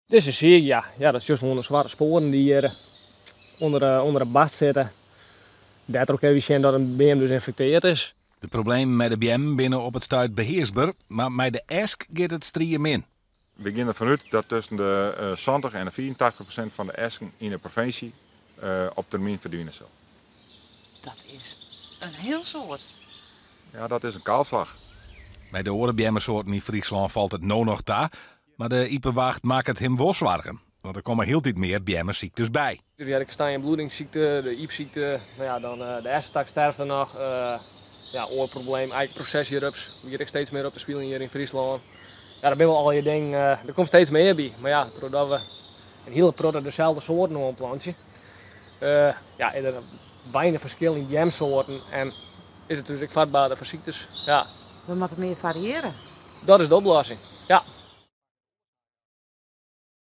Dizze siik, ja. Ja, dat sjochst oan de swarte spoaren dy't hjir ûnder de bast sitte. Dêrtroch kinne we sjen dat in beam dus ynfekteard is. De problemen mei de beammen binne op it stuit behearsber, mar mei de esk giet it striemin. We gean derfan út dat tusken de 70 en de 85% fan de esken yn de provinsje op termyn ferdwine sil. Dat is in hiel soad. Ja, dat is in kaalslach. By de oare beammesoarten yn Fryslân falt it no noch ta, mar de Iepenwacht makket him wol soargen, want der komme hieltyd mear beammesyktes by. Dus we ha de kastanjebloedingssykte, de ypsykte, no ja, dan de esketaksterfte noch. Ja, oar probleem, eikenprosesjerups, begjint ek steeds mear op te spyljen hjir yn Fryslân. Ja, dat binne wol allegear dingen, der komt steeds mear by. Mar ja, trochdat we in hiele protte deselde soarten oanplantsje, ja, is der weinich ferskil yn beamsoarten en is it dus ek fatberder foar syktes. Ja. We moatte mear fariearje. Dat is de oplossing, ja.